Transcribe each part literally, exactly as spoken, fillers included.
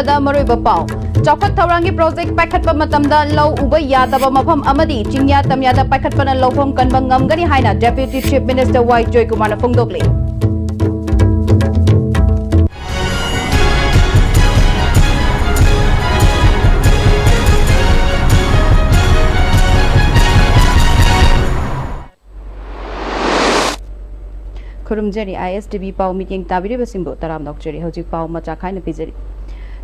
ꯗ ꯃꯔꯨꯑꯣꯏꯕ ꯄꯥꯎ꯫ ꯆꯥꯎꯈꯠ ꯊꯧꯔꯥꯡꯒꯤ ꯄ꯭ꯔꯣꯖꯦꯛ ꯄꯥꯏꯈꯠꯄ ꯃꯇꯝꯗ ꯂꯧ ꯎꯕ ꯌꯥꯗꯕ ꯃꯐꯝ ꯑꯃꯗꯤ ꯆꯤꯡꯌꯥ ꯇꯝꯌꯥꯗ ꯄꯥꯏꯈꯠꯄꯅ ꯂꯧꯐꯝ ꯀꯟꯕ ꯉꯝꯒꯅꯤ ꯍꯥꯏꯅ Deputy Chief Minister ꯋꯥꯏ ꯖꯣꯏꯀꯨꯃꯥꯔꯅ ꯐꯣꯡꯗꯣꯛꯂꯤ꯫ ꯈꯨꯔꯨꯝꯖꯔꯤ꯫ ꯑꯥꯏ ꯑꯦꯁ ꯇꯤ ꯚꯤ ꯄꯥꯎ ꯃꯤꯠꯌꯦꯡ ꯇꯥꯕꯤꯔꯤꯕꯁꯤꯡꯕꯨ ꯇꯔꯥꯝꯅ ꯑꯣꯛꯆꯔꯤ꯫ ꯍꯧꯖꯤꯛ ꯄꯥꯎ ꯃꯆꯥ ꯈꯥꯏꯅ ꯄꯤꯖꯔꯤ꯫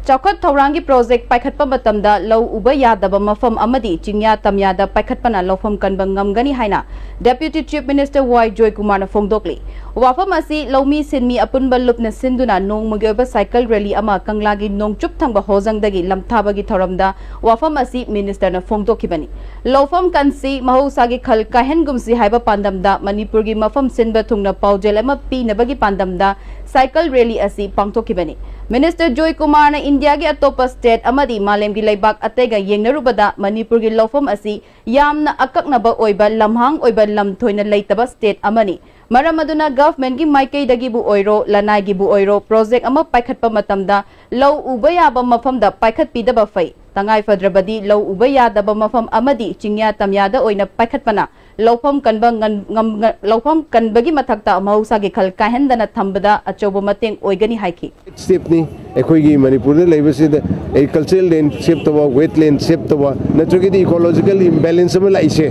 ꯆꯥꯎꯈꯠ ꯊꯧꯔꯥꯡꯒꯤ ꯄ꯭ꯔꯣꯖꯦꯛ ꯄꯥꯏꯈꯠꯄ ꯃꯇꯝꯗ ꯂꯧ ꯎꯕ ꯌꯥꯗꯕ ꯃꯐꯝ ꯑꯃꯗꯤ ꯆꯤꯡꯌꯥ ꯇꯝꯌꯥꯗ ꯄꯥꯏꯈꯠꯄꯅ ꯂꯧꯐꯝ ꯀꯟꯕ ꯉꯝꯒꯅꯤ ꯍꯥꯏꯅ Deputy Chief Minister ꯋꯥꯏ ꯖꯣꯏꯀꯨꯃꯥꯔꯅ ꯐꯣꯡꯗꯣꯛꯂꯤ꯫ ꯋꯥꯐꯝ ꯑꯁꯤ ꯂꯧꯃꯤ ꯁꯤꯟꯃꯤ ꯑꯄꯨꯟꯕ ꯂꯨꯞꯅ ꯁꯤꯟꯗꯨꯅ ꯅꯣꯡꯃꯒꯤ ꯑꯣꯏꯕ ꯁꯥꯏꯀꯜ ꯔꯦꯂꯤ ꯑꯃ ꯀꯪꯂꯥꯒꯤ ꯅꯣꯡꯆꯨꯞ ꯊꯪꯕ ꯍꯣꯖꯪꯗꯒꯤ ꯂꯝꯊꯥꯕꯒꯤ ꯊꯧꯔꯝꯗ ꯋꯥꯐꯝ ꯑꯁꯤ ꯃꯤꯅꯤꯁꯇꯔꯅ ꯐꯣꯡꯗꯣꯛꯈꯤꯕꯅꯤ꯫ ꯂꯧꯐꯝ ꯀꯟꯁꯤ, ꯃꯍꯧꯁꯥꯒꯤ ꯈꯜ ꯀꯥꯏꯍꯟꯒꯨꯝꯁꯤ ꯍꯥꯏꯕ ꯄꯥꯟꯗꯝꯗ ꯃꯅꯤꯄꯨꯔꯒꯤ ꯃꯐꯝ ꯁꯤꯟꯕ ꯊꯨꯡꯅ ꯄꯥꯎꯖꯦꯜ ꯑꯃ ꯄꯤꯅꯕꯒꯤ ꯄꯥꯟꯗꯝꯗ ꯁꯥꯏꯀꯜ ꯔꯦꯂꯤ ꯑꯁꯤ ꯄꯥꯡꯊꯣꯛꯈꯤꯕꯅꯤ꯫ ꯃꯤꯅꯤꯁꯇꯔ ꯖꯣꯏꯀꯨꯃꯥꯔꯅ ꯏꯟꯗꯤꯌꯥꯒꯤ ꯑꯇꯣꯞꯄ ꯁ꯭ꯇꯦꯠ ꯑꯃꯗꯤ ꯃꯥꯂꯦꯝꯒꯤ ꯂꯩꯕꯥꯛ ꯑꯇꯩꯒ ꯌꯦꯡꯅꯔꯨꯕꯗ ꯃꯅꯤꯄꯨꯔꯒꯤ ꯂꯧꯐꯝ ꯑꯁꯤ ꯌꯥꯝꯅ ꯑꯀꯛꯅꯕ ꯑꯣꯏꯕ ꯂꯝꯍꯥꯡ ꯑꯣꯏꯕ ꯂꯝ ꯊꯣꯏꯅ ꯂꯩꯇꯕ ꯁ꯭ꯇꯦꯠ ꯑꯃꯅꯤ꯫ ꯃꯔꯝ ꯑꯗꯨꯅ ꯒꯚꯔꯟꯃꯦꯟꯠꯀꯤ ꯃꯥꯏꯀꯩꯗꯒꯤꯕꯨ ꯑꯣꯏꯔꯣ, ꯂꯅꯥꯏꯒꯤꯕꯨ ꯑꯣꯏꯔꯣ, ꯄ꯭ꯔꯣꯖꯦꯛ ꯑꯃ ꯄꯥꯏꯈꯠꯄ ꯃꯇꯝꯗ ꯂꯧ ꯎꯕ ꯌꯥꯕ ꯃꯐꯝꯗ ꯄꯥꯏꯈꯠꯄꯤꯗꯕ ꯐꯩ꯫ ꯇꯉꯥꯏ ꯐꯗ꯭ꯔꯕꯗꯤ ꯂꯧ ꯎꯕ ꯌꯥꯗꯕ ꯃꯐꯝ ꯑꯃꯗꯤ ꯆꯤꯡꯌꯥ ꯇꯝꯌꯥꯗ ꯑꯣꯏꯅ ꯄꯥꯏꯈꯠꯄꯅ ꯂꯧꯐꯝ ꯀꯟꯕ ꯉꯟ-, ꯉꯝ-, ꯉ-, ꯂꯧꯐꯝ ꯀꯟꯕꯒꯤ ꯃꯊꯛꯇ ꯃꯍꯧꯁꯥꯒꯤ ꯈꯜ ꯀꯥꯏꯍꯟꯗꯅ ꯊꯝꯕꯗ ꯑꯆꯧꯕ ꯃꯇꯦꯡ ꯑꯣꯏꯒꯅꯤ ꯍꯥꯏꯈꯤ꯫ ꯁ꯭ꯇꯦꯞꯅꯤ꯫ ꯑꯩꯈꯣꯏꯒꯤ ꯃꯅꯤꯄꯨꯔꯗ ꯂꯩꯕꯁꯤꯗ ꯑꯦꯒ꯭ꯔꯤꯀꯜꯆꯔꯦꯜ ꯂꯦꯟ ꯁꯦꯞ ꯇꯧꯕ, ꯋꯦꯠ ꯂꯦꯟ ꯁꯦꯞ ꯇꯧꯕ, ꯅꯠꯇ꯭ꯔꯒꯗꯤ ꯏꯀꯣꯂꯣꯖꯤꯀꯦꯜ ꯏꯝꯕꯦꯂꯦꯟꯁ ꯑꯃ ꯂꯥꯛꯏꯁꯦ,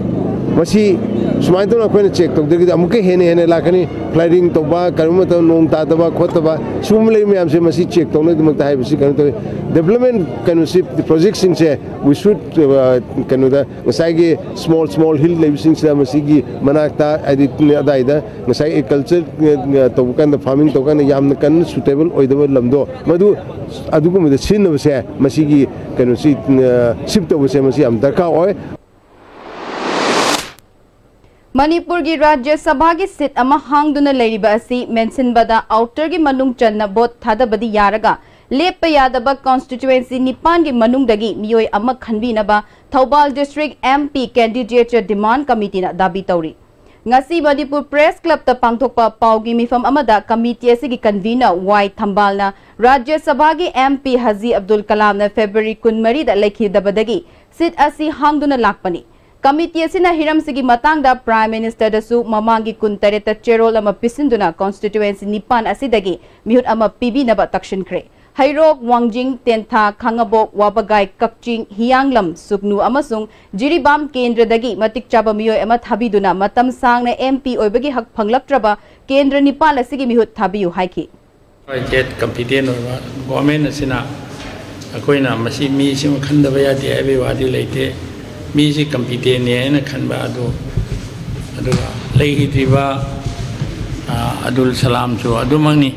ꯃꯁꯤ ꯁꯨꯃꯥꯏꯅ ꯇꯧꯅ ꯑꯩꯈꯣꯏꯅ ꯆꯦꯛ ꯇꯧꯗ꯭ꯔꯒꯗꯤ ꯑꯃꯨꯛꯀ ꯍꯦꯟꯅ ꯍꯦꯟꯅ ꯂꯥꯛꯀꯅꯤ꯫ ꯐ꯭ꯂꯗꯤꯡ ꯇꯧꯕ, ꯀꯔꯤꯒꯨꯝꯕ ꯃꯇꯝꯗ ꯅꯣꯡ ꯇꯥꯗꯕ ꯈꯣꯠꯇꯕ, ꯁꯤꯒꯨꯝꯕ ꯂꯩ ꯃꯌꯥꯝꯁꯦ ꯃꯁꯤ ꯆꯦꯛ ꯇꯧꯅꯕꯒꯤꯗꯃꯛꯇ ꯍꯥꯏꯕꯁꯤ ꯀꯩꯅꯣ ꯇꯧꯋꯤ꯫ ꯗꯦꯕꯂꯞꯃꯦꯟ ꯀꯩꯅꯣꯁꯤ, ꯄ꯭ꯔꯣꯖꯦꯛꯁꯤꯡꯁꯦ we should, ꯑ, ꯀꯩꯅꯣꯗ ꯉꯁꯥꯏꯒꯤ ꯁ꯭ꯃꯣꯜ ꯁ꯭ꯃꯣꯜ ꯍꯤꯜ ꯂꯩꯕꯁꯤꯡꯁꯤꯗ ꯃꯁꯤꯒꯤ ꯃꯅꯥꯛꯇ ꯍꯥꯏꯗꯤ ꯑꯗꯥꯏꯗ ꯉꯁꯥꯏ ꯑꯦꯒ꯭ꯔꯤꯀꯜꯆꯔ, ꯑ, ꯇꯧꯕ ꯀꯥꯟꯗ, ꯐꯥꯔꯃꯤꯡ ꯇꯧꯕ ꯀꯥꯟꯗ ꯌꯥꯝꯅ ꯀꯟꯅ ꯁꯨꯇꯦꯕꯜ ꯑꯣꯏꯗꯕ ꯂꯝꯗꯣ ꯃꯗꯨ ꯑꯗꯨꯒꯨꯝꯕꯗ ꯁꯤꯖꯤꯟꯅꯕꯁꯦ ꯃꯁꯤꯒꯤ ꯀꯩꯅꯣꯁꯤ, ꯑ, ꯁꯤꯞ ꯇꯧꯕꯁꯦ ꯃꯁꯤ ꯌꯥꯝ ꯗꯔꯀꯥꯔ ꯑꯣꯏ꯫ ꯃꯅꯤꯄꯨꯔꯒꯤ ꯔꯥꯖ꯭ꯌ ꯁꯚꯥꯒꯤ ꯁꯤꯠ ꯑꯃ ꯍꯥꯡꯗꯨꯅ ꯂꯩꯔꯤꯕ ꯑꯁꯤ ꯃꯦꯟꯁꯤꯟꯕꯗ ꯑꯥꯎꯇꯔꯒꯤ ꯃꯅꯨꯡ ꯆꯟꯅ ꯚꯣꯠ ꯊꯥꯗꯕꯗꯤ ꯌꯥꯔꯒ ꯂꯦꯞꯄ ꯌꯥꯗꯕ ꯀꯣꯟꯁꯇꯤꯇ꯭ꯌꯨꯑꯦꯟꯁꯤ ꯅꯤꯄꯥꯟꯒꯤ ꯃꯅꯨꯡꯗꯒꯤ ꯃꯤꯑꯣꯏ ꯑꯃ ꯈꯟꯕꯤꯅꯕ Thoubal district M P candidate demand ꯀꯃꯤꯇꯤꯅ ꯗꯥꯕꯤ ꯇꯧꯔꯤ꯫ ꯉꯁꯤ ꯃꯅꯤꯄꯨꯔ ꯄ꯭ꯔꯦꯁ ꯀ꯭ꯂꯕꯇ ꯄꯥꯡꯊꯣꯛꯄ ꯄꯥꯎꯒꯤ ꯃꯤꯐꯝ ꯑꯃꯗ ꯀꯃꯤꯇꯤ ꯑꯁꯤꯒꯤ ꯀꯟꯚꯤꯅꯔ ꯋꯥꯏ ꯊꯝꯕꯥꯜꯅ ꯔꯥꯖ꯭ꯌ ꯁꯚꯥꯒꯤ ꯑꯦꯝ ꯄꯤ ꯍꯖꯤ ꯑꯕꯗꯨꯜ ꯀꯂꯥꯝꯅ ꯐꯦꯕ꯭ꯔꯨꯋꯥꯔꯤ ꯀꯨꯟꯃꯔꯤꯗ ꯂꯩꯈꯤꯗꯕꯗꯒꯤ ꯁꯤꯠ ꯑꯁꯤ ꯍꯥꯡꯗꯨꯅ ꯂꯥꯛꯄꯅꯤ꯫ ꯀꯃꯤꯇꯤ ꯑꯁꯤꯅ ꯍꯤꯔꯝꯁꯤꯒꯤ ꯃꯇꯥꯡꯗ ꯄ꯭ꯔꯥꯏꯝ ꯃꯤꯅꯤꯁꯇꯔꯗꯁꯨ ꯃꯃꯥꯡꯒꯤ ꯀꯨꯟꯇꯔꯦꯠꯇ ꯆꯦꯔꯣꯜ ꯑꯃ ꯄꯤꯁꯤꯟꯗꯨꯅ ꯀꯣꯟꯁꯇꯤꯇ꯭ꯌꯨꯑꯦꯟꯁꯤ ꯅꯤꯄꯥꯟ ꯑꯁꯤꯗꯒꯤ ꯃꯤꯍꯨꯠ ꯑꯃ ꯄꯤꯕꯤꯅꯕ ꯇꯛꯁꯤꯟꯈ꯭ꯔꯦ꯫ ꯍꯩꯔꯣꯛ, ꯋꯥꯡꯖꯤꯡ, ꯇꯦꯟꯊꯥ, ꯈꯥꯉꯕꯣꯛ, ꯋꯥꯕꯒꯥꯏ, ꯀꯛꯆꯤꯡ, ꯍꯤꯌꯥꯡꯂꯝ, ꯁꯨꯒꯅꯨ ꯑꯃꯁꯨꯡ ꯖꯤꯔꯤꯕꯥꯝ ꯀꯦꯟꯗ꯭ꯔꯗꯒꯤ ꯃꯇꯤꯛ ꯆꯥꯕ ꯃꯤꯑꯣꯏ ꯑꯃ ꯊꯥꯕꯤꯗꯨꯅ ꯃꯇꯝ ꯁꯥꯡꯅ ꯑꯦꯝ ꯄꯤ ꯑꯣꯏꯕꯒꯤ ꯍꯛ ꯐꯪꯂꯛꯇ꯭ꯔꯕ ꯀꯦꯟꯗ꯭ꯔ ꯅꯤꯄꯥꯟ ꯑꯁꯤꯒꯤ ꯃꯤꯍꯨꯠ ꯊꯥꯕꯤꯌꯨ ꯍꯥꯏꯈꯤ꯫ ꯄ꯭ꯔꯥꯏꯚꯦꯠ ꯀꯝꯄꯤꯇꯦꯟ ꯑꯣꯏꯕ ꯒꯣꯔꯃꯦꯟ ꯑꯁꯤꯅ ꯑꯩꯈꯣꯏꯅ ꯃꯁꯤ ꯃꯤꯁꯤꯃ ꯈꯟꯗꯕ ꯌꯥꯗꯦ ꯍꯥꯏꯕꯒꯤ ꯋꯥꯗꯤ ꯂꯩꯇꯦ꯫ ꯃꯤꯁꯤ ꯀꯝꯄꯤꯇꯦꯟꯅꯤ ꯍꯥꯏꯅ ꯈꯟꯕ ꯑꯗꯨ, ꯑꯗꯨꯒ ꯂꯩꯈꯤꯗ꯭ꯔꯤꯕ, ꯑ, ꯑꯗꯨꯜ ꯁꯂꯥꯝꯁꯨ ꯑꯗꯨꯃꯛꯅꯤ꯫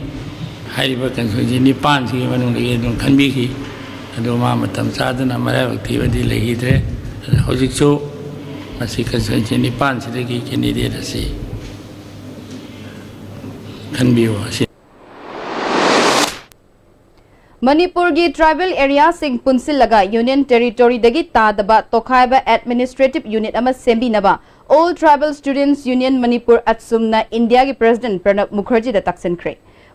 ꯍꯥꯏꯔꯤꯕ ꯀꯟꯁꯇꯤꯇ꯭ꯋꯦꯟꯁꯤ ꯅꯤꯄꯥꯟꯁꯤꯒꯤ ꯃꯅꯨꯡꯗꯒꯤ ꯑꯗꯨꯝ ꯈꯟꯕꯤꯈꯤ꯫ ꯑꯗꯨ ꯃꯥ ꯃꯇꯝ ꯆꯥꯗꯅ ꯃꯔꯥꯏꯕꯛ ꯊꯤꯕꯗꯤ ꯂꯩꯈꯤꯗ꯭ꯔꯦ꯫ ꯑꯗ ꯍꯧꯖꯤꯛꯁꯨ ꯃꯁꯤ ꯀꯟꯁꯇꯤꯇ꯭ꯋꯦꯟꯁꯤ ꯅꯤꯄꯥꯟꯁꯤꯗꯒꯤ ꯀꯦꯟꯗꯤꯗꯦꯠ ꯑꯁꯤ ꯈꯟꯕꯤꯌꯨ꯫ ꯑꯁꯤ ꯃꯅꯤꯄꯨꯔꯒꯤ ꯇ꯭ꯔꯥꯏꯕꯦꯜ ꯑꯦꯔꯤꯌꯥꯁꯤꯡ ꯄꯨꯟꯁꯤꯜꯂꯒ ꯌꯨꯅꯤꯌꯟ ꯇꯦꯔꯤꯇꯣꯔꯤꯗꯒꯤ ꯇꯥꯗꯕ ꯇꯣꯈꯥꯏꯕ ꯑꯦꯗꯃꯤꯅꯤꯁꯇ꯭ꯔꯦꯇꯤꯚ ꯌꯨꯅꯤꯠ ꯑꯃ ꯁꯦꯝꯕꯤꯅꯕ All Tribal Students Union Manipur, ꯑꯠꯁꯨꯝꯅ ꯏꯟꯗꯤꯌꯥꯒꯤ ꯄ꯭ꯔꯦꯁꯤꯗꯦꯟꯠ ꯄ꯭ꯔꯅꯕ ꯃꯨꯈꯔꯖꯤꯗ ꯇꯛꯁꯤꯟꯈ꯭ꯔꯦ꯫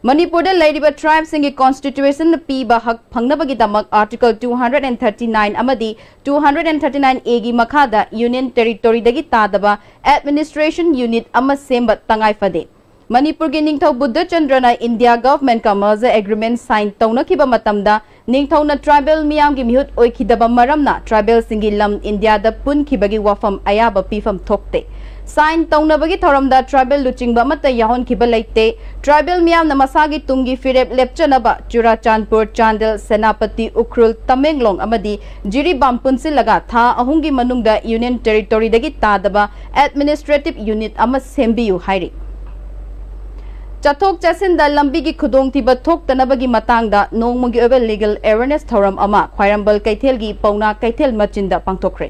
ꯃꯅꯤꯄꯨꯔꯗ ꯂꯩꯔꯤꯕ ꯇ꯭ꯔꯥꯏꯕꯁꯤꯡꯒꯤ ꯀꯣꯟꯁꯇꯤꯇ꯭ꯌꯨꯁꯟꯅ ꯄꯤꯕ ꯍꯛ ꯐꯪꯅꯕꯒꯤꯗꯃꯛ article two hundred and thirty nine ꯑꯃꯗꯤ two hundred and thirty nine A ꯒꯤ ꯃꯈꯥꯗ ꯌꯨꯅꯤꯌꯟ ꯇꯦꯔꯤꯇꯣꯔꯤꯗꯒꯤ ꯇꯥꯗꯕ ꯑꯦꯗꯃꯤꯅꯤꯁꯇ꯭ꯔꯦꯁꯟ ꯌꯨꯅꯤꯠ ꯑꯃ ꯁꯦꯝꯕ ꯇꯉꯥꯏ ꯐꯗꯦ꯫ ꯃꯅꯤꯄꯨꯔꯒꯤ ꯅꯤꯡꯊꯧ ꯕꯨꯙꯆꯟꯗ꯭ꯔꯅ ꯏꯟꯗꯤꯌꯥ ꯒꯚꯔꯟꯃꯦꯟꯠꯀ ꯃꯔꯖꯔ ꯑꯦꯒ꯭ꯔꯤꯃꯦꯟꯠ ꯁꯥꯏꯟ ꯇꯧꯅꯈꯤꯕ ꯃꯇꯝꯗ ꯅꯤꯡꯊꯧꯅ ꯇ꯭ꯔꯥꯏꯕꯦꯜ ꯃꯤꯌꯥꯝꯒꯤ ꯃꯤꯍꯨꯠ ꯑꯣꯏꯈꯤꯗꯕ ꯃꯔꯝꯅ ꯇ꯭ꯔꯥꯏꯕꯦꯜꯁꯤꯡꯒꯤ ꯂꯝ ꯏꯟꯗꯤꯌꯥꯗ ꯄꯨꯟꯈꯤꯕꯒꯤ ꯋꯥꯐꯝ ꯑꯌꯥꯕ ꯄꯤꯐꯝ ꯊꯣꯛꯇꯦ꯫ ꯁꯥꯏꯟ ꯇꯧꯅꯕꯒꯤ ꯊꯧꯔꯝꯗ ꯇ꯭ꯔꯥꯏꯕꯦꯜ ꯂꯨꯆꯤꯡꯕ ꯑꯃꯠꯇ ꯌꯥꯎꯍꯟꯈꯤꯕ ꯂꯩꯇꯦ꯫ ꯇ꯭ꯔꯥꯏꯕꯦꯜ ꯃꯤꯌꯥꯝꯅ ꯃꯁꯥꯒꯤ ꯇꯨꯡꯒꯤ ꯐꯤꯔꯦꯞ ꯂꯦꯞꯆꯅꯕ ꯆꯨꯔꯥꯆꯥꯟꯄꯨꯔ, ꯆꯥꯟꯗꯦꯜ, ꯁꯦꯅꯥꯄꯇꯤ, ꯎꯈ꯭ꯔꯨꯜ, ꯇꯃꯦꯡꯂꯣꯡ ꯑꯃꯗꯤ ꯖꯤꯔꯤꯕꯥꯝ ꯄꯨꯟꯁꯤꯜꯂꯒ ꯊꯥ ꯑꯍꯨꯝꯒꯤ ꯃꯅꯨꯡꯗ ꯌꯨꯅꯤꯌꯟ ꯇꯦꯔꯤꯇꯣꯔꯤꯗꯒꯤ ꯇꯥꯗꯕ ꯑꯦꯗꯃꯤꯅꯤꯁꯇ꯭ꯔꯦꯇꯤꯚ ꯌꯨꯅꯤꯠ ꯑꯃ ꯁꯦꯝꯕꯤꯌꯨ ꯍꯥꯏꯔꯤ꯫ ꯆꯠꯊꯣꯛ ꯆꯠꯁꯤꯟꯗ ꯂꯝꯕꯤꯒꯤ ꯈꯨꯗꯣꯡꯊꯤꯕ ꯊꯣꯛꯇꯅꯕꯒꯤ ꯃꯇꯥꯡꯗ ꯅꯣꯡꯃꯒꯤ ꯑꯣꯏꯕ ꯂꯤꯒꯦꯜ ꯑꯦꯋꯦꯔꯅꯦꯁ ꯊꯧꯔꯝ ꯑꯃ ꯈ꯭ꯋꯥꯏꯔꯝꯕꯟ ꯀꯩꯊꯦꯜꯒꯤ ꯄꯥꯎꯅꯥ ꯀꯩꯊꯦꯜ ꯃꯆꯤꯟꯗ ꯄꯥꯡꯊꯣꯛꯈ꯭ꯔꯦ꯫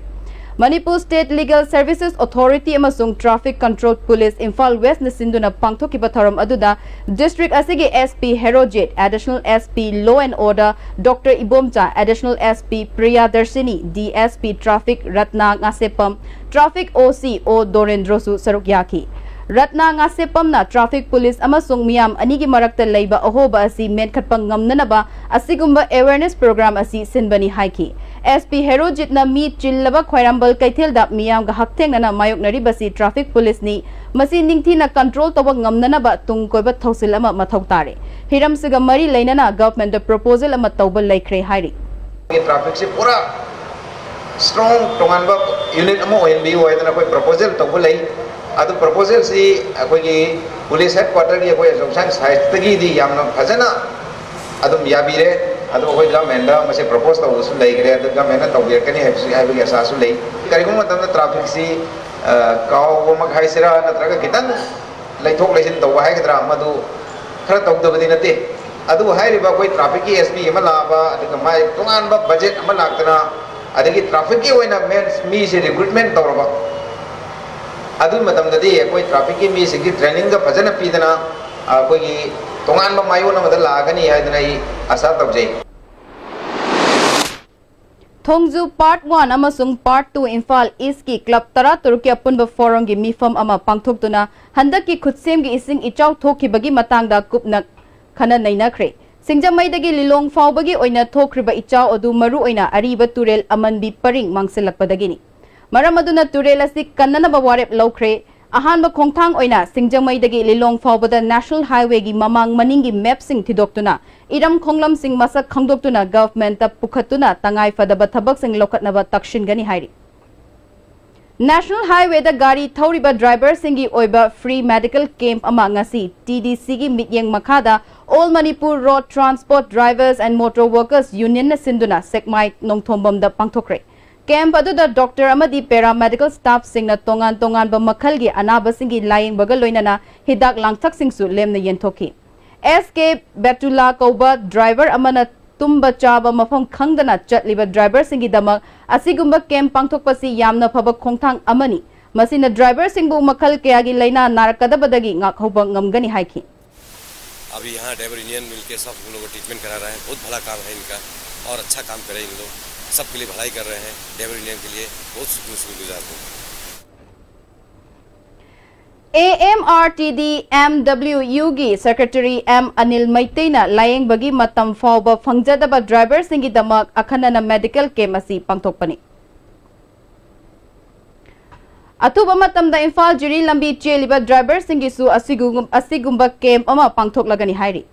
Manipur State Legal Services Authority ꯑꯃꯁꯨꯡ Traffic Control Police ꯏꯝꯐꯥꯜ Westꯅ ꯁꯤꯟꯗꯨꯅ ꯄꯥꯡꯊꯣꯛꯈꯤꯕ ꯊꯧꯔꯝ ꯑꯗꯨꯗ district ꯑꯁꯤꯒꯤ S P Herojit, Additional S P Law and Order Doctor Ibomcha, Additional S P Priyadarshini, D S P Traffic Ratna Ngasheppam, Traffic O C O ꯗꯣꯔꯦꯟꯗ꯭ꯔꯣꯁꯨ ꯁꯔꯨꯛ ꯌꯥꯈꯤ꯫ ꯔꯠꯅꯥ ꯉꯥꯁꯦꯞꯄꯝꯅ traffic police ꯑꯃꯁꯨꯡ ꯃꯤꯌꯥꯝ ꯑꯅꯤꯒꯤ ꯃꯔꯛꯇ ꯂꯩꯕ ꯑꯍꯣꯕ ꯑꯁꯤ ꯃꯦꯟꯈꯠꯄ ꯉꯝꯅꯅꯕ ꯑꯁꯤꯒꯨꯝꯕ awareness program ꯑꯁꯤ ꯁꯤꯟꯕꯅꯤ ꯍꯥꯏꯈꯤ꯫ S P ꯍꯦꯔꯣꯖꯤꯠꯅ ꯃꯤ ꯆꯤꯜꯂꯕ ꯈ꯭ꯋꯥꯏꯔꯝꯕꯜ ꯀꯩꯊꯦꯜꯗ ꯃꯤꯌꯥꯝꯒ ꯍꯛꯊꯦꯡꯅꯅ ꯃꯥꯌꯣꯛꯅꯔꯤꯕꯁꯤ traffic policeꯅꯤ, ꯃꯁꯤ ꯅꯤꯡꯊꯤꯅ control ꯇꯧꯕ ꯉꯝꯅꯅꯕ ꯇꯨꯡ ꯀꯣꯏꯕ ꯊꯧꯁꯤꯜ ꯑꯃ ꯃꯊꯧ ꯇꯥꯔꯦ꯫ ꯍꯤꯔꯝꯁꯤꯒ ꯃꯔꯤ ꯂꯩꯅꯅ governmentꯗ proposal ꯑꯃ ꯇꯧꯕ ꯂꯩꯈ꯭ꯔꯦ ꯍꯥꯏꯔꯤ꯫ Trafficꯁꯤ ꯄꯨꯔꯥ strong ꯇꯣꯉꯥꯟꯕ unit ꯑꯃ ꯑꯣꯏꯍꯟꯕꯤꯌꯨ ꯍꯥꯏꯗꯅ ꯑꯩꯈꯣꯏ proposal ꯇꯧꯕ ꯂꯩ꯫ ꯑꯗꯨ proposalꯁꯤ ꯑꯩꯈꯣꯏꯒꯤ police headquarterꯒꯤ ꯑꯩꯈꯣꯏ association sideꯇꯒꯤꯗꯤ ꯌꯥꯝꯅ ꯐꯖꯅ ꯑꯗꯨꯝ ꯌꯥꯕꯤꯔꯦ꯫ ꯑꯗꯨ ꯑꯩꯈꯣꯏ governmentꯗ ꯃꯁꯤ propose ꯇꯧꯕꯁꯨ ꯂꯩꯈ꯭ꯔꯦ꯫ ꯑꯗꯨ governmentꯅ ꯇꯧꯕꯤꯔꯛꯀꯅꯤ ꯍꯥꯏꯕꯁꯤ, ꯍꯥꯏꯕꯒꯤ ꯑꯁꯥꯁꯨ ꯂꯩ꯫ ꯀꯔꯤꯒꯨꯝꯕ ꯃꯇꯝꯗ trafficꯁꯤ, ꯑ, ꯀꯥꯎꯕꯃꯛ ꯍꯥꯏꯁꯤꯔꯥ, ꯅꯠꯇ꯭ꯔꯒ ꯈꯤꯇꯪ ꯂꯩꯊꯣꯛ ꯂꯩꯁꯤꯟ ꯇꯧꯕ ꯍꯥꯏꯒꯗ꯭ꯔꯥ, ꯃꯗꯨ ꯈꯔ ꯇꯧꯗꯕꯗꯤ ꯅꯠꯇꯦ꯫ ꯑꯗꯨꯕꯨ ꯍꯥꯏꯔꯤꯕ ꯑꯩꯈꯣꯏ trafficꯀꯤ S P ꯑꯃ ꯂꯥꯛꯑꯕ, ꯑꯗꯨꯒ ꯃꯥꯏ ꯇꯣꯉꯥꯟꯕ budget ꯑꯃ ꯂꯥꯛꯇꯅ, ꯑꯗꯒꯤ trafficꯀꯤ ꯑꯣꯏꯅ main ꯃꯤꯁꯦ recruitment ꯇꯧꯔꯕ, ꯑꯗꯨꯒꯤ ꯃꯇꯝꯗꯗꯤ ꯑꯩꯈꯣꯏ trafficꯀꯤ ꯃꯤꯁꯤꯡꯒꯤ trainingꯒ ꯐꯖꯅ ꯄꯤꯗꯅ, ꯑꯩꯈꯣꯏꯒꯤ ꯇꯣꯉꯥꯟꯕ ꯃꯥꯏꯑꯣꯟ ꯑꯃꯗ ꯂꯥꯛꯑꯒꯅꯤ ꯍꯥꯏꯗꯅ ꯑꯩ ꯑꯁꯥ ꯇꯧꯖꯩ꯫ ꯊꯣꯡꯖꯨ Part One ꯑꯃꯁꯨꯡ Part Two ꯏꯝꯐꯥꯜ Eastꯀꯤ club ꯇꯔꯥꯇꯔꯨꯛꯀꯤ ꯑꯄꯨꯟꯕ forumꯒꯤ ꯃꯤꯐꯝ ꯑꯃ ꯄꯥꯡꯊꯣꯛꯇꯨꯅ ꯍꯟꯗꯛꯀꯤ ꯈꯨꯠꯁꯦꯝꯒꯤ ꯏꯁꯤꯡ ꯏꯆꯥꯎ ꯊꯣꯛꯈꯤꯕꯒꯤ ꯃꯇꯥꯡꯗ ꯀꯨꯞꯅ ꯈꯟꯅ ꯅꯩꯅꯈ꯭ꯔꯦ꯫ ꯁꯤꯡꯖꯃꯩꯗꯒꯤ ꯂꯤꯂꯣꯡ ꯐꯥꯎꯕꯒꯤ ꯑꯣꯏꯅ ꯊꯣꯛꯈ꯭ꯔꯤꯕ ꯏꯆꯥꯎ ꯑꯗꯨ ꯃꯔꯨꯑꯣꯏꯅ ꯑꯔꯤꯕ ꯇꯨꯔꯦꯜ ꯑꯃꯟꯕꯤ ꯄꯔꯤꯡ ꯃꯥꯡꯁꯤꯜꯂꯛꯄꯗꯒꯤꯅꯤ꯫ ꯃꯔꯝ ꯑꯗꯨꯅ ꯇꯨꯔꯦꯜ ꯑꯁꯤ ꯀꯟꯅꯅꯕ ꯋꯥꯔꯦꯞ ꯂꯧꯈ꯭ꯔꯦ꯫ ꯑꯍꯥꯟꯕ ꯈꯣꯡꯊꯥꯡ ꯑꯣꯏꯅ ꯁꯤꯡꯖꯃꯩꯗꯒꯤ ꯂꯤꯂꯣꯡ ꯐꯥꯎꯕꯗ National Highwayꯒꯤ ꯃꯃꯥꯡ ꯃꯅꯤꯡꯒꯤ mapꯁꯤꯡ ꯊꯤꯗꯣꯛꯇꯨꯅ, ꯏꯔꯝ ꯈꯣꯡꯂꯝꯁꯤꯡ ꯃꯁꯛ ꯈꯪꯗꯣꯛꯇꯨꯅ governmentꯇ ꯄꯨꯈꯠꯇꯨꯅ ꯇꯉꯥꯏ ꯐꯗꯕ ꯊꯕꯛꯁꯤꯡ ꯂꯧꯈꯠꯅꯕ ꯇꯛꯁꯤꯟꯒꯅꯤ ꯍꯥꯏꯔꯤ꯫ National Highwayꯗ ꯒꯥꯔꯤ ꯊꯧꯔꯤꯕ driverꯁꯤꯡꯒꯤ ꯑꯣꯏꯕ free medical camp ꯑꯃ ꯉꯁꯤ TDCꯒꯤ ꯃꯤꯠꯌꯦꯡ ꯃꯈꯥꯗ All Manipur Road Transport Drivers and Motor Workers Unionꯅ ꯁꯤꯟꯗꯨꯅ ꯁꯦꯛꯃꯥꯏ ꯅꯣꯡꯊꯣꯝꯕꯝꯗ ꯄꯥꯡꯊꯣꯛꯈ꯭ꯔꯦ꯫ Camp ꯑꯗꯨꯗ doctor ꯑꯃꯗꯤ paramedical staffꯁꯤꯡꯅ ꯇꯣꯉꯥꯟ ꯇꯣꯉꯥꯟꯕ ꯃꯈꯜꯒꯤ ꯑꯅꯥꯕꯁꯤꯡꯒꯤ ꯂꯥꯌꯦꯡꯕꯒ ꯂꯣꯏꯅꯅ ꯍꯤꯗꯥꯛ ꯂꯥꯡꯊꯛꯁꯤꯡꯁꯨ ꯂꯦꯝꯅ ꯌꯦꯟꯊꯣꯛꯈꯤ꯫ S K Betula ꯀꯧꯕ driver ꯑꯃꯅ ꯇꯨꯝꯕ ꯆꯥꯕ ꯃꯐꯝ ꯈꯪꯗꯅ ꯆꯠꯂꯤꯕ ꯗ꯭ꯔꯥꯏꯚꯔꯁꯤꯡꯒꯤꯗꯃꯛ ꯑꯁꯤꯒꯨꯝꯕ ꯀꯦꯝꯞ ꯄꯥꯡꯊꯣꯛꯄꯁꯤ ꯌꯥꯝꯅ ꯐꯕ ꯈꯣꯡꯊꯥꯡ ꯑꯃꯅꯤ꯫ ꯃꯁꯤꯅ ꯗ꯭ꯔꯥꯏꯚꯔꯁꯤꯡꯕꯨ ꯃꯈꯜ ꯀꯌꯥꯒꯤ ꯂꯥꯏꯅꯥ ꯅꯥꯔꯛꯀꯗꯕꯗꯒꯤ ꯉꯥꯛꯍꯧꯕ ꯉꯝꯒꯅꯤ ꯍꯥꯏꯈꯤ꯫ अभी यहाँ ड्राइवर यूनियन मिलके सब हम लोग को ट्रीटमेंट करा रहे हैं। बहुत भला काम है इनका और अच्छा काम करे इन लोग, सबके लिए भलाई कर रहे हैं। ड्राइवर यूनियन के लिए बहुत शुक्रिया गुजार हूँ। A M R T D M W ꯌꯨꯒꯤ ꯁꯦꯀ꯭ꯔꯦꯇꯔꯤ ꯑꯦꯝ ꯑꯅꯤꯜ ꯃꯩꯇꯩꯅ ꯂꯥꯌꯦꯡꯕꯒꯤ ꯃꯇꯝ ꯐꯥꯎꯕ ꯐꯪꯖꯗꯕ ꯗ꯭ꯔꯥꯏꯚꯔꯁꯤꯡꯒꯤꯗꯃꯛ ꯑꯈꯟꯅꯅ ꯃꯦꯗꯤꯀꯦꯜ ꯀꯦꯝꯞ ꯑꯁꯤ ꯄꯥꯡꯊꯣꯛꯄꯅꯤ꯫ ꯑꯊꯨꯕ ꯃꯇꯝꯗ ꯏꯝꯐꯥꯜ ꯖꯤꯔꯤ ꯂꯝꯕꯤ ꯆꯦꯜꯂꯤꯕ ꯗ꯭ꯔꯥꯏꯚꯔꯁꯤꯡꯒꯤꯁꯨ ꯑꯁꯤꯒꯨꯝ-, ꯑꯁꯤꯒꯨꯝꯕ ꯀꯦꯝꯞ ꯑꯃ ꯄꯥꯡꯊꯣꯛꯂꯒꯅꯤ ꯍꯥꯏꯔꯤ꯫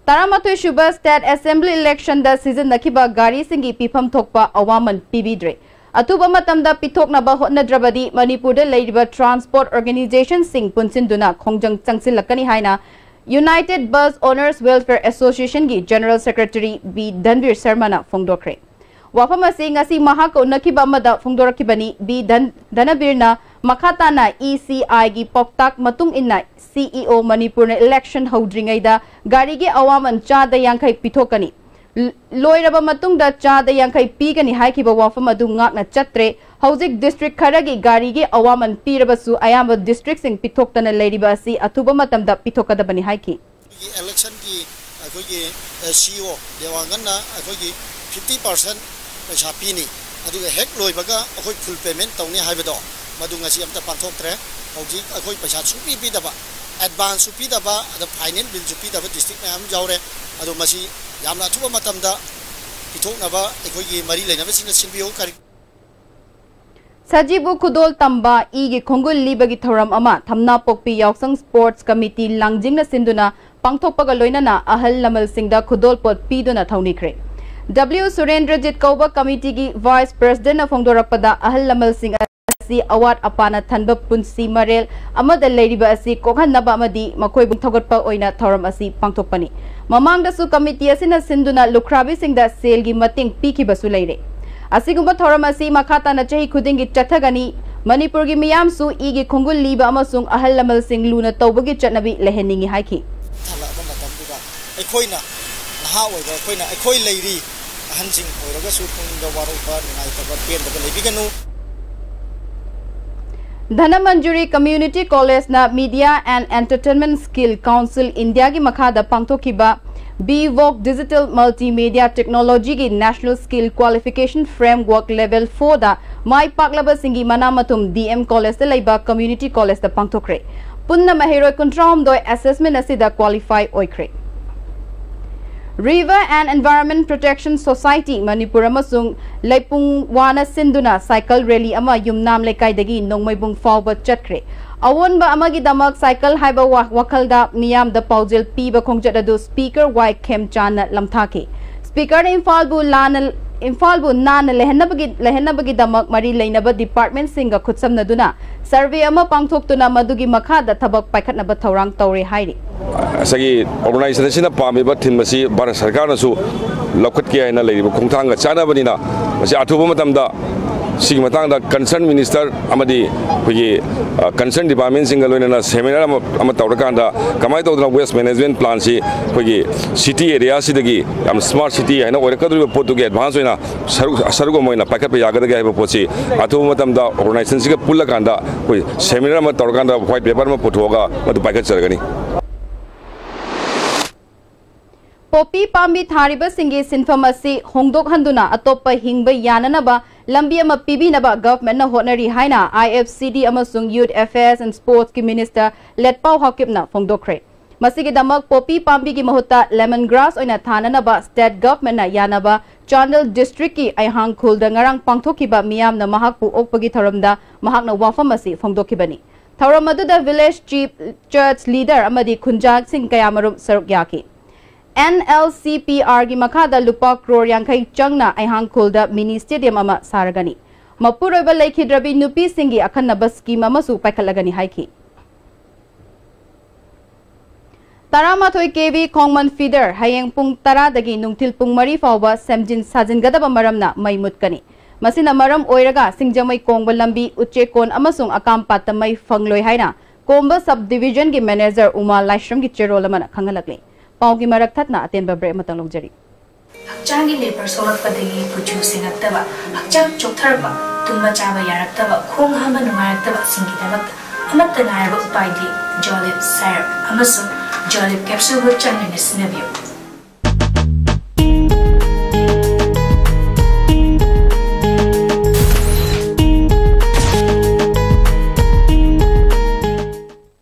ꯇꯔꯥꯃꯥꯊꯣꯏ ꯁꯨꯕ ꯁ꯭ꯇꯦꯠ ꯑꯦꯁꯦꯝꯕ꯭ꯂꯤ ꯏꯂꯦꯛꯁꯟꯗ ꯁꯤꯖꯤꯟꯅꯈꯤꯕ ꯒꯥꯔꯤꯁꯤꯡꯒꯤ ꯄꯤꯐꯝ ꯊꯣꯛꯄ ꯑꯋꯥꯃꯟ ꯄꯤꯕꯤꯗ꯭ꯔꯦ꯫ ꯑꯊꯨꯕ ꯃꯇꯝꯗ ꯄꯤꯊꯣꯛꯅꯕ ꯍꯣꯠꯅꯗ꯭ꯔꯕꯗꯤ ꯃꯅꯤꯄꯨꯔꯗ ꯂꯩꯔꯤꯕ ꯇ꯭ꯔꯥꯟꯁꯄꯣꯔꯠ ꯑꯣꯔꯒꯅꯥꯏꯖꯦꯁꯟꯁꯤꯡ ꯄꯨꯟꯁꯤꯟꯗꯨꯅ ꯈꯣꯡꯖꯪ ꯆꯪꯁꯤꯜꯂꯛꯀꯅꯤ ꯍꯥꯏꯅ United Bus Owners Welfare Association ꯒꯤ ꯖꯦꯅꯔꯦꯜ ꯁꯦꯀ꯭ꯔꯦꯇꯔꯤ ꯕꯤ ꯙꯟꯕꯤꯔ ꯁꯔꯃꯅ ꯐꯣꯡꯗꯣꯛꯈ꯭ꯔꯦ꯫ ꯋꯥꯐꯝ ꯑꯁꯤ ꯉꯁꯤ ꯃꯍꯥꯛꯀ ꯎꯅꯈꯤꯕ ꯑꯃꯗ ꯐꯣꯡꯗꯣꯔꯛꯈꯤꯕꯅꯤ꯫ ꯕꯤ ꯙꯟ-, ꯙꯅꯕꯤꯔꯅ ꯃꯈꯥ ꯇꯥꯅ ꯏ ꯁꯤ ꯑꯥꯏꯒꯤ ꯄꯥꯎꯇꯥꯛ ꯃꯇꯨꯡ ꯏꯟꯅ ꯁꯤ ꯏ ꯑꯣ ꯃꯅꯤꯄꯨꯔꯅ ꯏꯂꯦꯛꯁꯟ ꯍꯧꯗ꯭ꯔꯤꯉꯩꯗ ꯒꯥꯔꯤꯒꯤ ꯑꯋꯥꯃꯟ ꯆꯥꯗ ꯌꯥꯡꯈꯩ ꯄꯤꯊꯣꯛꯀꯅꯤ꯫ ꯂ-, ꯂꯣꯏꯔꯕ ꯃꯇꯨꯡꯗ ꯆꯥꯗ ꯌꯥꯡꯈꯩ ꯄꯤꯒꯅꯤ ꯍꯥꯏꯈꯤꯕ ꯋꯥꯐꯝ ꯑꯗꯨ ꯉꯥꯛꯅ ꯆꯠꯇ꯭ꯔꯦ꯫ ꯍꯧꯖꯤꯛ ꯗꯤꯁꯇ꯭ꯔꯤꯛ ꯈꯔꯒꯤ ꯒꯥꯔꯤꯒꯤ ꯑꯋꯥꯃꯟ ꯄꯤꯔꯕꯁꯨ ꯑꯌꯥꯝꯕ ꯗꯤꯁꯇ꯭ꯔꯤꯛꯁꯤꯡ ꯄꯤꯊꯣꯛꯇꯅ ꯂꯩꯔꯤꯕ ꯑꯁꯤ ꯑꯊꯨꯕ ꯃꯇꯝꯗ ꯄꯤꯊꯣꯛꯀꯗꯕꯅꯤ ꯍꯥꯏꯈꯤ꯫ ꯑꯩꯈꯣꯏꯒꯤ ꯏꯂꯦꯛꯁꯟꯒꯤ ꯑꯩꯈꯣꯏꯒꯤ ꯁꯤ ꯏ ꯑꯣ ꯗꯦꯋꯥꯡꯒꯟꯅ ꯑꯩꯈꯣꯏꯒꯤ ꯐꯤꯐꯇꯤ ꯄꯥꯔꯁꯦꯟ ꯄꯩꯁꯥ ꯄꯤꯅꯤ, ꯑꯗꯨꯒ ꯍꯦꯛ ꯂꯣꯏꯕꯒ ꯑꯩꯈꯣꯏ ꯐꯨꯜ ꯄꯦꯃꯦꯟ ꯇꯧꯅꯤ ꯍꯥꯏꯕꯗꯣ, ꯃꯗꯨ ꯉꯁꯤ ꯑꯝꯇ ꯄꯥꯡꯊꯣꯛꯇ꯭ꯔꯦ꯫ ꯍꯧꯖꯤꯛ ꯑꯩꯈꯣꯏ ꯄꯩꯁꯥ ꯁꯨꯡꯄꯤ ꯄꯤꯗꯕ, ꯑꯦꯗꯚꯥꯟꯁꯁꯨ ꯄꯤꯗꯕ, ꯑꯗ ꯐꯥꯏꯅꯦꯜ ꯕꯤꯜꯁꯨ ꯄꯤꯗꯕ ꯗꯤꯁꯇ꯭ꯔꯤꯛ ꯃꯌꯥꯝ ꯌꯥꯎꯔꯦ꯫ ꯑꯗꯣ ꯃꯁꯤ ꯌꯥꯝꯅ ꯑꯊꯨꯕ ꯃꯇꯝꯗ ꯄꯤꯊꯣꯛꯅꯕ ꯑꯩꯈꯣꯏꯒꯤ ꯃꯔꯤ ꯂꯩꯅꯕꯁꯤꯡꯅ ꯁꯤꯟꯕꯤꯌꯨ꯫ ꯀꯔꯤ ꯁꯖꯤꯕꯨ ꯈꯨꯗꯣꯜ ꯇꯝꯕ, ꯏꯒꯤ ꯈꯣꯡꯒꯨꯜ ꯂꯤꯕꯒꯤ ꯊꯧꯔꯝ ꯑꯃ ꯊꯝꯅꯥꯄꯣꯛꯄꯤ ꯌꯥꯎꯁꯪ ꯁ꯭ꯄꯣꯔꯠꯁ ꯀꯃꯤꯇꯤ ꯂꯥꯡꯖꯤꯡꯅ ꯁꯤꯟꯗꯨꯅ ꯄꯥꯡꯊꯣꯛꯄꯒ ꯂꯣꯏꯅꯅ ꯑꯍꯜ ꯂꯃꯟꯁꯤꯡꯗ ꯈꯨꯗꯣꯜꯄꯣꯠ ꯄꯤꯗꯨꯅ ꯊꯧꯅꯤꯈ꯭ꯔꯦ꯫ ꯗꯕ꯭ꯂꯤꯎ ꯁꯨꯔꯦꯟꯗ꯭ꯔꯖꯤꯠ ꯀꯧꯕ ꯀꯃꯤꯇꯤꯒꯤ ꯚꯥꯏꯁ ꯄ꯭ꯔꯦꯁꯤꯗꯦꯟꯠꯅ ꯐꯣꯡꯗꯣꯔꯛꯄꯗ, ꯑꯍꯜ ꯂꯃꯟꯁꯤꯡ ꯑꯁꯤ ꯑꯋꯥꯠ ꯑꯄꯥꯅ ꯊꯟꯕ ꯄꯨꯟꯁꯤ ꯃꯔꯦꯜ ꯑꯃꯗ ꯂꯩꯔꯤꯕ ꯑꯁꯤ ꯀꯣꯛꯍꯟꯅꯕ ꯑꯃꯗꯤ ꯃꯈꯣꯏꯕꯨ ꯊꯧꯒꯠꯄ ꯑꯣꯏꯅ ꯊꯧꯔꯝ ꯑꯁꯤ ꯄꯥꯡꯊꯣꯛꯄꯅꯤ꯫ ꯃꯃꯥꯡꯗꯁꯨ ꯀꯃꯤꯇꯤ ꯑꯁꯤꯅ ꯁꯤꯟꯗꯨꯅ ꯂꯨꯈ꯭ꯔꯥꯕꯤꯁꯤꯡꯗ ꯁꯦꯜꯒꯤ ꯃꯇꯦꯡ ꯄꯤꯈꯤꯕꯁꯨ ꯂꯩꯔꯦ꯫ ꯑꯁꯤꯒꯨꯝꯕ ꯊꯧꯔꯝ ꯑꯁꯤ ꯃꯈꯥ ꯇꯥꯅ ꯆꯍꯤ ꯈꯨꯗꯤꯡꯒꯤ ꯆꯠꯊꯒꯅꯤ꯫ ꯃꯅꯤꯄꯨꯔꯒꯤ ꯃꯤꯌꯥꯝꯁꯨ ꯏꯒꯤ ꯈꯣꯡꯒꯨꯜ ꯂꯤꯕ ꯑꯃꯁꯨꯡ ꯑꯍꯜ ꯂꯃꯟꯁꯤꯡ ꯂꯨꯅ ꯇꯧꯕꯒꯤ ꯆꯠꯅꯕꯤ ꯂꯩꯍꯟꯅꯤꯡꯏ ꯍꯥꯏꯈꯤ꯫ ꯊꯜꯂꯛꯑꯕ ꯃꯇꯝꯗꯨꯗ ꯑꯩꯈꯣꯏꯅ ꯅꯍꯥ ꯑꯣꯏꯕ ꯑꯩꯈꯣꯏꯅ ꯑꯩꯈꯣꯏ ꯂꯩꯔꯤ꯫ ꯑꯍꯟꯁꯤꯡ ꯑꯣꯏꯔꯒꯁꯨ ꯄꯨꯛꯅꯤꯡꯗ ꯋꯥꯔꯧꯕ, ꯅꯨꯡꯉꯥꯏꯇꯕ, ꯄꯦꯟꯗꯕ ꯂꯩꯕꯤꯒꯅꯨ꯫ ꯙꯅꯃꯟꯖꯨꯔꯤ ꯀꯝꯃ꯭ꯌꯨꯅꯤꯇꯤ ꯀꯣꯂꯦꯖꯅ Media and Entertainment Skill Council Indiaꯒꯤ ꯃꯈꯥꯗ ꯄꯥꯡꯊꯣꯛꯈꯤꯕ B Voc Digital Multimedia Technologyꯒꯤ National Skill Qualification Framework Level fourꯗ ꯃꯥꯏ ꯄꯥꯛꯂꯕꯁꯤꯡꯒꯤ ꯃꯅꯥ ꯃꯊꯨꯝ D M ꯀꯣꯂꯦꯖꯇ ꯂꯩꯕ ꯀꯝꯃ꯭ꯌꯨꯅꯤꯇꯤ ꯀꯣꯂꯦꯖꯇ ꯄꯥꯡꯊꯣꯛꯈ꯭ꯔꯦ꯫ ꯄꯨꯟꯅ ꯃꯍꯩꯔꯣꯏ ꯀꯨꯟꯊ꯭ꯔꯥꯍꯨꯝꯗꯣꯏ assessment ꯑꯁꯤꯗ qualify ꯑꯣꯏꯈ꯭ꯔꯦ꯫ River and Environment Protection Society Manipur ꯑꯃꯁꯨꯡ ꯂꯩꯄꯨꯡ ꯋꯥꯅ ꯁꯤꯟꯗꯨꯅ cycle rally ꯑꯃ ꯌꯨꯝꯅꯥꯝ ꯂꯩꯀꯥꯏꯗꯒꯤ ꯅꯣꯡꯃꯩꯕꯨꯡ ꯐꯥꯎꯕ ꯆꯠꯈ꯭ꯔꯦ꯫ ꯑꯑꯣꯟꯕ ꯑꯃꯒꯤꯗꯃꯛ cycle ꯍꯥꯏꯕ ꯋꯥ-, ꯋꯥꯈꯜꯗ ꯃꯤꯌꯥꯝꯗ ꯄꯥꯎꯖꯦꯜ ꯄꯤꯕ ꯈꯣꯡꯆꯠ ꯑꯗꯨ Speaker Y ꯈꯦꯝꯆꯥꯟꯅ ꯂꯝꯊꯥꯈꯤ꯫ Speakerꯅ ꯏꯝꯐꯥꯜꯕꯨ ꯂꯥꯟꯅ, ꯏꯝꯐꯥꯜꯕꯨ ꯅꯥꯟꯅ ꯂꯩꯍꯟꯅꯕꯒꯤ, ꯂꯩꯍꯟꯅꯕꯒꯤꯗꯃꯛ ꯃꯔꯤ ꯂꯩꯅꯕ departmentꯁꯤꯡꯒ ꯈꯨꯠꯁꯝꯅꯗꯨꯅ survey ꯑꯃ ꯄꯥꯡꯊꯣꯛꯇꯨꯅ ꯃꯗꯨꯒꯤ ꯃꯈꯥꯗ ꯊꯕꯛ ꯄꯥꯏꯈꯠꯅꯕ ꯊꯧꯔꯥꯡ ꯇꯧꯔꯦ ꯍꯥꯏꯔꯤ꯫ ꯉꯁꯥꯏꯒꯤ organization ꯑꯁꯤꯅ ꯄꯥꯝꯃꯤꯕ theme ꯑꯁꯤ ꯚꯥꯔꯠ ꯁꯔꯀꯥꯔꯅꯁꯨ ꯂꯧꯈꯠꯀꯦ ꯍꯥꯏꯅ ꯂꯩꯔꯤꯕ ꯈꯣꯡꯊꯥꯡꯒ ꯆꯥꯟꯅꯕꯅꯤꯅ, ꯃꯁꯤ ꯑꯊꯨꯕ ꯃꯇꯝꯗ ꯁꯤꯒꯤ ꯃꯇꯥꯡꯗ concern minister ꯑꯃꯗꯤ ꯑꯩꯈꯣꯏꯒꯤ, ꯑ, concern departmentꯁꯤꯡꯒ ꯂꯣꯏꯅꯅ seminar ꯑꯃ, ꯑꯃ ꯇꯧꯔꯀꯥꯟꯗ ꯀꯃꯥꯏꯅ ꯇꯧꯗꯅ waste management planꯁꯤ ꯑꯩꯈꯣꯏꯒꯤ city areaꯁꯤꯗꯒꯤ ꯌꯥꯝ smart city ꯍꯥꯏꯅ ꯑꯣꯏꯔꯛꯀꯗꯧꯔꯤꯕ ꯄꯣꯠꯇꯨꯒꯤ advance ꯑꯣꯏꯅ ꯁꯔꯨꯛ, ꯁꯔꯨꯛ ꯑꯃ ꯑꯣꯏꯅ ꯄꯥꯏꯈꯠꯄ ꯌꯥꯒꯗꯒꯦ ꯍꯥꯏꯕ ꯄꯣꯠꯁꯤ ꯑꯊꯨꯕ ꯃꯇꯝꯗ organizationꯁꯤꯒ ꯄꯨꯜꯂꯀꯥꯟꯗ ꯑꯩꯈꯣꯏ seminar ꯑꯃ ꯇꯧꯔꯀꯥꯟꯗ white paper ꯑꯃ ꯄꯨꯊꯣꯛꯑꯒ ꯃꯗꯨ ꯄꯥꯏꯈꯠꯆꯔꯒꯅꯤ꯫ ꯄꯣꯄꯤ ꯄꯥꯝꯕꯤ ꯊꯥꯔꯤꯕꯁꯤꯡꯒꯤ ꯁꯤꯟꯐꯝ ꯑꯁꯤ ꯍꯣꯡꯗꯣꯛꯍꯟꯗꯨꯅ ꯑꯇꯣꯞꯄ ꯍꯤꯡꯕ ꯌꯥꯅꯅꯕ ꯂꯝꯕꯤ ꯑꯃ ꯄꯤꯕꯤꯅꯕ governmentꯅ ꯍꯣꯠꯅꯔꯤ ꯍꯥꯏꯅ I F C D ꯑꯃꯁꯨꯡ Youth Affairs and Sportsꯀꯤ minister ꯂꯦꯠꯄꯥꯎ ꯍꯥꯎꯀꯤꯞꯅ ꯐꯣꯡꯗꯣꯛꯈ꯭ꯔꯦ꯫ ꯃꯁꯤꯒꯤꯗꯃꯛ ꯄꯣꯄꯤ ꯄꯥꯝꯕꯤꯒꯤ ꯃꯍꯨꯠꯇ lemon grass ꯑꯣꯏꯅ ꯊꯥꯅꯅꯕ state governmentꯅ ꯌꯥꯅꯕ ꯆꯥꯟꯗꯦꯜ districtꯀꯤ ꯑꯩꯍꯥꯡꯈꯨꯜꯗ ꯉꯔꯥꯡ ꯄꯥꯡꯊꯣꯛꯈꯤꯕ ꯃꯤꯌꯥꯝꯅ ꯃꯍꯥꯛꯄꯨ ꯑꯣꯛꯄꯒꯤ ꯊꯧꯔꯝꯗ ꯃꯍꯥꯛꯅ ꯋꯥꯐꯝ ꯑꯁꯤ ꯐꯣꯡꯗꯣꯛꯈꯤꯕꯅꯤ꯫ ꯊꯧꯔꯝ ꯑꯗꯨꯗ village chief, church leader ꯑꯃꯗꯤ ꯈꯨꯟꯖꯥꯁꯤꯡ ꯀꯌꯥꯃꯔꯨꯝ ꯁꯔꯨꯛ ꯌꯥꯈꯤ꯫ N L C P Rꯒꯤ ꯃꯈꯥꯗ ꯂꯨꯄꯥ ꯀ꯭ꯔꯣꯔ ꯌꯥꯡꯈꯩ ꯆꯪꯅ ꯑꯩꯍꯥꯡꯈꯨꯜꯗ mini stadium ꯑꯃ ꯁꯥꯔꯒꯅꯤ꯫ ꯃꯄꯨꯔꯣꯏꯕ ꯂꯩꯈꯤꯗ꯭ꯔꯕꯤ ꯅꯨꯄꯤꯁꯤꯡꯒꯤ ꯑꯈꯟꯅꯕ scheme ꯑꯃꯁꯨ ꯄꯥꯏꯈꯠꯂꯒꯅꯤ ꯍꯥꯏꯈꯤ꯫ ꯇꯔꯥꯃꯥꯊꯣꯏ K V ꯈꯣꯡꯃꯟ feeder ꯍꯌꯦꯡ ꯄꯨꯡ ꯇꯔꯥꯗꯒꯤ ꯅꯨꯡꯊꯤꯜ ꯄꯨꯡ ꯃꯔꯤ ꯐꯥꯎꯕ ꯁꯦꯝꯖꯤꯟ ꯁꯥꯖꯤꯟꯒꯗꯕ ꯃꯔꯝꯅ ꯃꯩ ꯃꯨꯠꯀꯅꯤ꯫ ꯃꯁꯤꯅ ꯃꯔꯝ ꯑꯣꯏꯔꯒ ꯁꯤꯡꯖꯃꯩ ꯀꯣꯡꯕ ꯂꯝꯕꯤ, ꯎꯆꯦꯛꯀꯣꯟ ꯑꯃꯁꯨꯡ ꯑꯀꯥꯝꯄꯥꯠꯇ ꯃꯩ ꯐꯪꯂꯣꯏ ꯍꯥꯏꯅ ꯀꯣꯝꯕ sub divisionꯒꯤ manager ꯎꯃꯥ ꯂꯥꯏꯁ꯭ꯔꯝꯒꯤ ꯆꯦꯔꯣꯜ ꯑꯃꯅ ꯈꯪꯍꯜꯂꯛꯂꯤ꯫ ꯄꯥꯎꯒꯤ ꯃꯔꯛ ꯊꯠꯅ ꯑꯇꯦꯟꯕ ꯕ꯭ꯔꯦꯛ ꯑꯃꯇꯪ ꯂꯧꯖꯔꯤ꯫ ꯍꯛꯆꯥꯡꯒꯤ ꯂꯦꯄꯔ ꯁꯣꯛꯂꯛꯄꯗꯒꯤ ꯀꯨꯆꯨ ꯁꯦꯡꯉꯛꯇꯕ, ꯍꯛꯆꯥꯡ ꯆꯣꯛꯊꯔꯛꯄ, ꯇꯨꯝꯕ ꯆꯥꯕ ꯌꯥꯔꯛꯇꯕ, ꯈꯣꯡ ꯍꯥꯝꯕ ꯅꯨꯡꯉꯥꯏꯔꯛꯇꯕ ꯁꯤꯡꯒꯤꯗꯃꯛꯇ ꯑꯃꯠꯇ ꯉꯥꯏꯔꯕ ꯎꯄꯥꯏꯗꯤ ꯖꯣꯂꯤꯞ ꯁꯥꯏꯔꯞ ꯑꯃꯁꯨꯡ ꯖꯣꯂꯤꯞ ꯀꯦꯞꯁꯨꯜꯕꯨ ꯆꯥꯡ ꯅꯥꯏꯅ ꯁꯤꯖꯤꯟꯅꯕꯤꯌꯨ꯫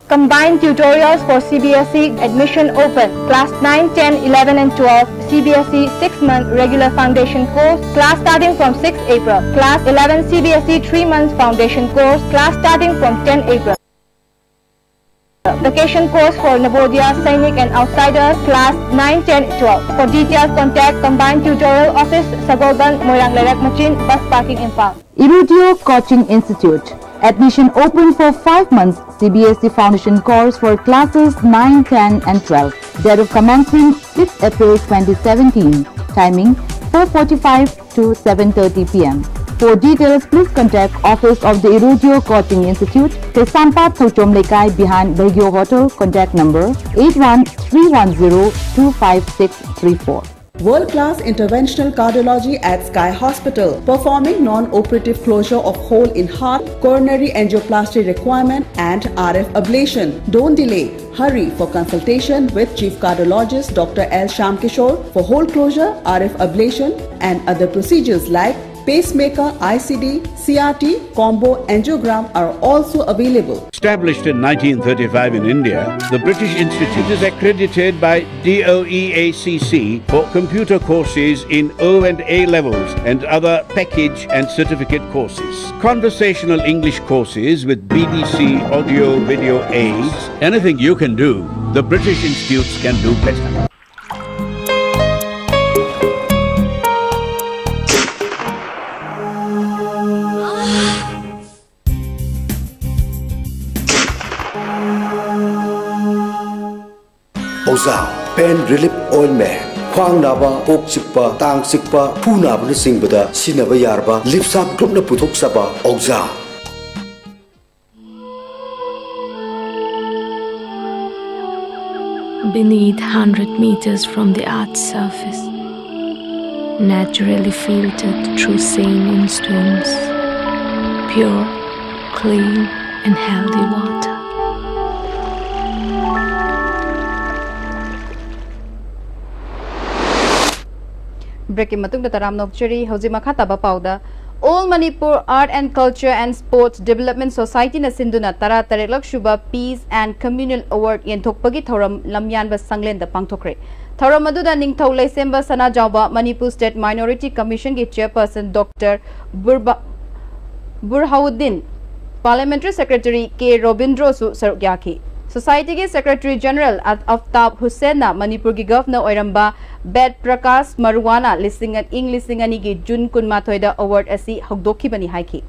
Combined tutorials for C B S E admission open. Class nine, ten, eleven and twelve, C B S E six-month regular foundation course, class starting from six April. Class eleven, C B S E three months foundation course, class starting from ten April. Vacation course for Navodaya, Sainik and outsiders, class nine, ten, twelve. For details, contact Combined Tutorial Office, Sagolband, Moirang Lerak Machin, bus parking, Imphal. Irudio Coaching Institute. Admission open for five months C B S E foundation course for classes nine, ten and twelve. Date of commencement six April twenty seventeen. Timing four forty-five to seven thirty p m. For details, please contact Office of the Irudio Coaching Institute, Kaisampat Thochom Lekai behind Baigyo Hotel, contact number eight one three one zero two five six three four. World-class interventional cardiology at Sky Hospital, performing non-operative closure of hole in heart, coronary angioplasty requirement, and R F ablation. Don't delay. Hurry for consultation with Chief Cardiologist Doctor L Shyamkishore for hole closure, R F ablation, and other procedures like pacemaker, I C D, C R T, combo angiogram are also available. Established in nineteen thirty-five in India, the British Institute is accredited by D O E A C C for computer courses in O and A levels and other package and certificate courses. Conversational English courses with B B C audio video aids. Anything you can do, the British Institutes can do better. ꯑꯣꯖꯥ, pain relief ointment, ꯈ꯭ꯋꯥꯡ ꯅꯥꯕ, ꯀꯣꯛ ꯆꯤꯛꯄ, ꯇꯥꯡ ꯆꯤꯛꯄ, ꯈꯨ ꯅꯥꯕꯅꯆꯤꯡꯕꯗ ꯁꯤꯖꯤꯟꯅꯕ ꯌꯥꯔꯕ ꯂꯤꯞꯁꯥꯞ ꯒ꯭ꯔꯨꯞꯅ ꯄꯨꯊꯣꯛꯆꯕ ꯑꯣꯖꯥ꯫ Beneath, hundred meters from the earth's surface, naturally filtered through sandstone stones, pure, clean, and healthy water. Break ꯀꯤ ꯃꯇꯨꯡꯗ ꯇꯔꯥꯝꯅ ꯑꯣꯛꯆꯔꯤ꯫ ꯍꯧꯖꯤꯛ ꯃꯈꯥ ꯇꯥꯕ ꯄꯥꯎꯗ, All Manipur Art and Culture and Sports Development Society ꯅ ꯁꯤꯟꯗꯨꯅ ꯇꯔꯥ ꯇꯔꯦꯠꯂꯛ ꯁꯨꯕ Peace and Communal Award ꯌꯦꯟꯊꯣꯛꯄꯒꯤ ꯊꯧꯔꯝ ꯂꯝꯌꯥꯟꯕ ꯁꯪꯂꯦꯟꯗ ꯄꯥꯡꯊꯣꯛꯈ꯭ꯔꯦ꯫ ꯊꯧꯔꯝ ꯑꯗꯨꯗ ꯅꯤꯡꯊꯧ ꯂꯩꯁꯦꯝꯕ ꯁꯅꯥꯖꯥꯎꯕ, Manipur State Minority Commission ꯒꯤ Chairperson Doctor ꯕꯨꯔꯕꯥ-, ꯕꯨꯔꯍꯥꯎꯗꯤꯟ, Parliamentary Secretary ꯀꯦ ꯔꯣꯕꯤꯟꯗ꯭ꯔꯣꯁꯨ ꯁꯔꯨꯛ ꯌꯥꯈꯤ꯫ Society ꯒꯤ Secretary General ꯑ-, ꯑꯐꯇꯥꯕ ꯍꯨꯁꯦꯟꯅ ꯃꯅꯤꯄꯨꯔꯒꯤ Governor ꯑꯣꯏꯔꯝꯕ ꯕꯦꯗ ꯄ꯭ꯔꯀꯥꯁ ꯃꯔꯨꯋꯥꯅ ꯂꯤꯁꯤꯡ ꯑ-, ꯏꯪ ꯂꯤꯁꯤꯡ ꯑꯅꯤꯒꯤ ꯖꯨꯟ ꯀꯨꯟꯃꯥꯊꯣꯏꯗ award ꯑꯁꯤ ꯍꯧꯗꯣꯛꯈꯤꯕꯅꯤ ꯍꯥꯏꯈꯤ꯫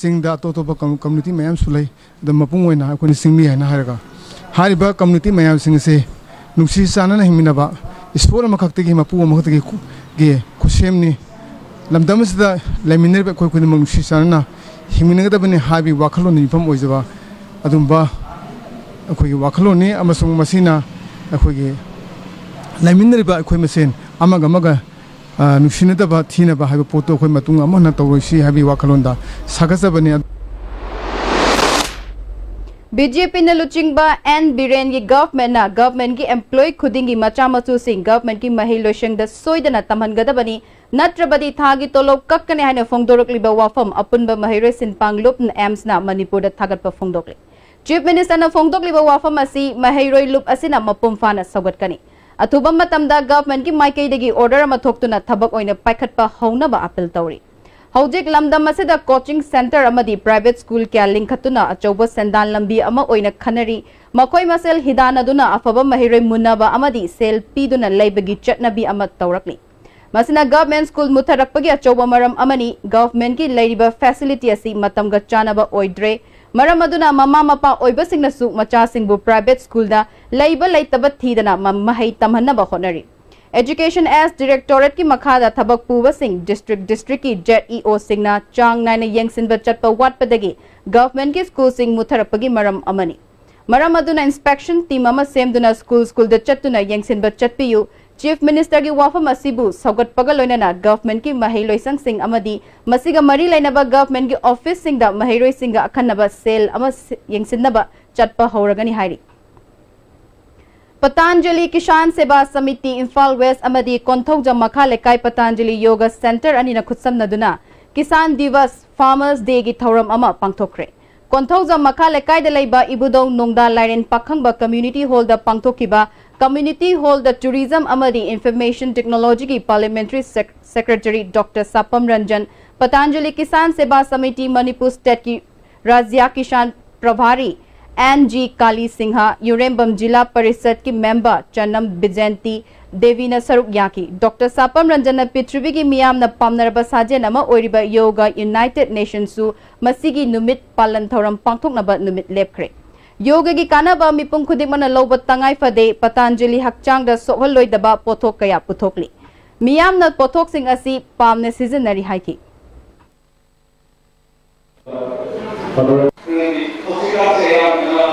ꯆꯤꯡꯗ ꯑꯇꯣꯞ ꯑꯇꯣꯞꯄ ꯀꯝ-, community ꯃꯌꯥꯝꯁꯨ ꯂꯩ꯫ ꯑꯗꯣ ꯃꯄꯨꯡ ꯑꯣꯏꯅ ꯑꯩꯈꯣꯏꯅ ꯆꯤꯡꯃꯤ ꯍꯥꯏꯅ ꯍꯥꯏꯔꯒ, ꯍꯥꯏꯔꯤꯕ community ꯃꯌꯥꯝꯁꯤꯡ ꯑꯁꯤ ꯅꯨꯡꯁꯤ ꯆꯥꯟꯅꯅ ꯍꯤꯡꯃꯤꯟꯅꯕ, ꯏꯁꯣꯔ ꯑꯃꯈꯛꯇꯒꯤ, ꯃꯄꯨ ꯑꯃꯈꯛꯇꯒꯤ ꯈꯨ-, ꯒꯤ ꯈꯨꯠꯁꯦꯝꯅꯤ꯫ ꯂꯝꯗꯝ ꯑꯁꯤꯗ ꯂꯩꯃꯤꯟꯅꯔꯤꯕ ꯑꯩꯈꯣꯏ ꯈꯨꯗꯤꯡꯃꯛ ꯅꯨꯡꯁꯤ ꯆꯥꯟꯅꯅ ꯍꯤꯡꯃꯤꯟꯅꯒꯗꯕꯅꯤ ꯍꯥꯏꯕꯒꯤ ꯋꯥꯈꯜꯂꯣꯟꯗ ꯌꯨꯝꯐꯝ ꯑꯣꯏꯖꯕ ꯑꯗꯨꯝꯕ ꯑꯩꯈꯣꯏꯒꯤ ꯋꯥꯈꯜꯂꯣꯟꯅꯤ꯫ ꯑꯃꯁꯨꯡ ꯃꯁꯤꯅ ꯑꯩꯈꯣꯏꯒꯤ ꯂꯩꯃꯤꯟꯅꯔꯤꯕ ꯑꯩꯈꯣꯏ ꯃꯁꯦꯟ ꯑꯃꯒ ꯑꯃꯒ, ꯑ, ꯅꯨꯡꯁꯤꯅꯗꯕ, ꯊꯤꯅꯕ ꯍꯥꯏꯕ ꯄꯣꯠꯇꯨ ꯑꯩꯈꯣꯏ ꯃꯇꯨꯡ ꯑꯃꯨꯛ ꯍꯟꯅ ꯇꯧꯔꯣꯏꯁꯤ ꯍꯥꯏꯕꯒꯤ ꯋꯥꯈꯜꯂꯣꯟꯗ ꯁꯥꯒꯠꯆꯕꯅꯤ꯫ BJP ꯅ ꯂꯨꯆꯤꯡꯕ ꯑꯦꯟ ꯕꯤꯔꯦꯟꯒꯤ Government ꯅ Government ꯀꯤ employee ꯈꯨꯗꯤꯡꯒꯤ ꯃꯆꯥ ꯃꯁꯨꯁꯤꯡ Government ꯀꯤ ꯃꯍꯩ ꯂꯣꯏꯁꯪꯗ ꯁꯣꯏꯗꯅ ꯇꯝꯍꯟꯒꯗꯕꯅꯤ, ꯅꯠꯇ꯭ꯔꯕꯗꯤ ꯊꯥꯒꯤ ꯇꯣꯂꯣꯞ ꯀꯛꯀꯅꯤ ꯍꯥꯏꯅ ꯐꯣꯡꯗꯣꯔꯛꯂꯤꯕ ꯋꯥꯐꯝ ꯑꯄꯨꯟꯕ ꯃꯍꯩꯔꯣꯏ ꯁꯤꯟꯄꯥꯡ ꯂꯨꯞ, ꯑꯦꯝꯁ ꯅ ꯃꯅꯤꯄꯨꯔꯗ ꯊꯥꯒꯠꯄ ꯐꯣꯡꯗꯣꯛꯂꯤ꯫ Chief Minister ꯅ ꯐꯣꯡꯗꯣꯛꯂꯤꯕ ꯋꯥꯐꯝ ꯑꯁꯤ ꯃꯍꯩꯔꯣꯏ ꯂꯨꯞ ꯑꯁꯤꯅ ꯃꯄꯨꯡ ꯐꯥꯅ ꯁꯧꯒꯠꯀꯅꯤ꯫ ꯑꯊꯨꯕ ꯃꯇꯝꯗ Government ꯀꯤ ꯃꯥꯏꯀꯩꯗꯒꯤ order ꯑꯃ ꯊꯣꯛꯇꯨꯅ ꯊꯕꯛ ꯑꯣꯏꯅ ꯄꯥꯏꯈꯠꯄ ꯍꯧꯅꯕ appeal ꯇꯧꯔꯤ꯫ ꯍꯧꯖꯤꯛ ꯂꯝꯗꯝ ꯑꯁꯤꯗ coaching centre ꯑꯃꯗꯤ private school ꯀꯌꯥ ꯂꯤꯡꯈꯠꯇꯨꯅ ꯑꯆꯧꯕ ꯁꯦꯟꯗꯥꯟ ꯂꯝꯕꯤ ꯑꯃ ꯑꯣꯏꯅ ꯈꯟꯅꯔꯤ꯫ ꯃꯈꯣꯏ ꯃꯁꯦꯜ ꯍꯤꯗꯥꯟꯅꯗꯨꯅ ꯑꯐꯕ ꯃꯍꯩꯔꯣꯏ ꯃꯨꯟꯅꯕ ꯑꯃꯗꯤ ꯁꯦꯜ ꯄꯤꯗꯨꯅ ꯂꯩꯕꯒꯤ ꯆꯠꯅꯕꯤ ꯑꯃ ꯇꯧꯔꯛꯂꯤ꯫ ꯃꯁꯤꯅ Government school ꯃꯨꯠꯊꯔꯛꯄꯒꯤ ꯑꯆꯧꯕ ꯃꯔꯝ ꯑꯃꯅꯤ꯫ Government ꯀꯤ ꯂꯩꯔꯤꯕ facility ꯑꯁꯤ ꯃꯇꯝꯒ ꯆꯥꯟꯅꯕ ꯑꯣꯏꯗ꯭ꯔꯦ꯫ ꯃꯔꯝ ꯑꯗꯨꯅ ꯃꯃꯥ ꯃꯄꯥ ꯑꯣꯏꯕꯁꯤꯡꯅꯁꯨ ꯃꯆꯥꯁꯤꯡꯕꯨ private school ꯗ ꯂꯩꯕ ꯂꯩꯇꯕ ꯊꯤꯗꯅ ꯃ-, ꯃꯍꯩ ꯇꯝꯍꯟꯅꯕ ꯍꯣꯠꯅꯔꯤ꯫ Education Directorate ꯀꯤ ꯃꯈꯥꯗ ꯊꯕꯛ ꯄꯨꯕꯁꯤꯡ district district ꯀꯤ Z E O ꯁꯤꯡꯅ ꯆꯥꯡ ꯅꯥꯏꯅ ꯌꯦꯡꯁꯤꯟꯕ ꯆꯠꯄ ꯋꯥꯠꯄꯗꯒꯤ Government ꯀꯤ school ꯁꯤꯡ ꯃꯨꯠꯊꯔꯛꯄꯒꯤ ꯃꯔꯝ ꯑꯃꯅꯤ꯫ ꯃꯔꯝ ꯑꯗꯨꯅ inspection team ꯑꯃ ꯁꯦꯝꯗꯨꯅ school schoolꯗ ꯆꯠꯇꯨꯅ ꯌꯦꯡꯁꯤꯟꯕ ꯆꯠꯄꯤꯌꯨ꯫ Chief Ministerꯒꯤ ꯋꯥꯐꯝ ꯑꯁꯤꯕꯨ ꯁꯧꯒꯠꯄꯒ ꯂꯣꯏꯅꯅ governmentꯀꯤ ꯃꯍꯩꯂꯣꯏꯁꯪꯁꯤꯡ ꯑꯃꯗꯤ ꯃꯁꯤꯒ ꯃꯔꯤ ꯂꯩꯅꯕ governmentꯀꯤ officeꯁꯤꯡꯗ ꯃꯍꯩꯔꯣꯏꯁꯤꯡꯒ ꯑꯈꯟꯅꯕ cell ꯑꯃ ꯁꯤ-, ꯌꯦꯡꯁꯤꯟꯅꯕ ꯆꯠꯄ ꯍꯧꯔꯒꯅꯤ ꯍꯥꯏꯔꯤ꯫ Patanjali Kisan Seva Samiti Imphal West ꯑꯃꯗꯤ ꯀꯣꯟꯊꯧꯖꯝ ꯃꯈꯥ ꯂꯩꯀꯥꯏ Patanjali Yoga Center ꯑꯅꯤꯅ ꯈꯨꯠꯁꯝꯅꯗꯨꯅ Kisan Divas Farmers Dayꯒꯤ ꯊꯧꯔꯝ ꯑꯃ ꯄꯥꯡꯊꯣꯛꯈ꯭ꯔꯦ꯫ ꯀꯣꯟꯊꯧꯖꯝ ꯃꯈꯥ ꯂꯩꯀꯥꯏꯗ ꯂꯩꯕ ꯏꯕꯨꯙꯧ ꯅꯣꯡꯗꯥ ꯂꯥꯏꯔꯦꯟ ꯄꯥꯈꯪꯕ community hallꯗ ꯄꯥꯡꯊꯣꯛꯈꯤꯕ community hallꯗ Tourism ꯑꯃꯗꯤ Information Technologyꯒꯤ Parliamentary Sec-, Secretary Doctor ꯁꯥꯄꯝ Ranjan, Patanjali Kisan Seva Samiti Manipur Stateꯀꯤ Rajya Kisan Prabhari N G Kali Singha, ꯌꯨꯔꯦꯝꯕꯝ ꯖꯤꯂꯥ ꯄꯔꯤꯁꯠꯀꯤ member ꯆꯅꯝ ꯕꯤꯖꯦꯟꯇꯤ ꯗꯦꯕꯤꯅ ꯁꯔꯨꯛ ꯌꯥꯈꯤ꯫ ꯗꯣꯛꯇꯔ ꯁꯥꯄꯝ ꯔꯟꯖꯟꯅ ꯄ꯭ꯔꯤꯊꯤꯕꯤꯒꯤ ꯃꯤꯌꯥꯝꯅ ꯄꯥꯝꯅꯔꯕ ꯁꯥꯖꯦꯜ ꯑꯃ ꯑꯣꯏꯔꯤꯕ ꯌꯣꯒ United Nationsꯁꯨ ꯃꯁꯤꯒꯤ ꯅꯨꯃꯤꯠ ꯄꯥꯂꯟ ꯊꯧꯔꯝ ꯄꯥꯡꯊꯣꯛꯅꯕ ꯅꯨꯃꯤꯠ ꯂꯦꯞꯈ꯭ꯔꯦ꯫ ꯌꯣꯒꯒꯤ ꯀꯥꯟꯅꯕ ꯃꯤꯄꯨꯝ ꯈꯨꯗꯤꯡꯃꯛꯅ ꯂꯧꯕ ꯇꯉꯥꯏ ꯐꯗꯦ꯫ ꯄꯇꯥꯟꯖꯂꯤ ꯍꯛꯆꯥꯡꯗ ꯁꯣꯛꯍꯜꯂꯣꯏꯗꯕ ꯄꯣꯠꯊꯣꯛ ꯀꯌꯥ ꯄꯨꯊꯣꯛꯂꯤ꯫ ꯃꯤꯌꯥꯝꯅ ꯄꯣꯠꯊꯣꯛꯁꯤꯡ ꯑꯁꯤ ꯄꯥꯝꯅ ꯁꯤꯖꯤꯟꯅꯔꯤ ꯍꯥꯏꯈꯤ꯫ ꯍꯧꯖꯤꯛꯀꯥꯟꯁꯦ ꯌꯥꯝꯅ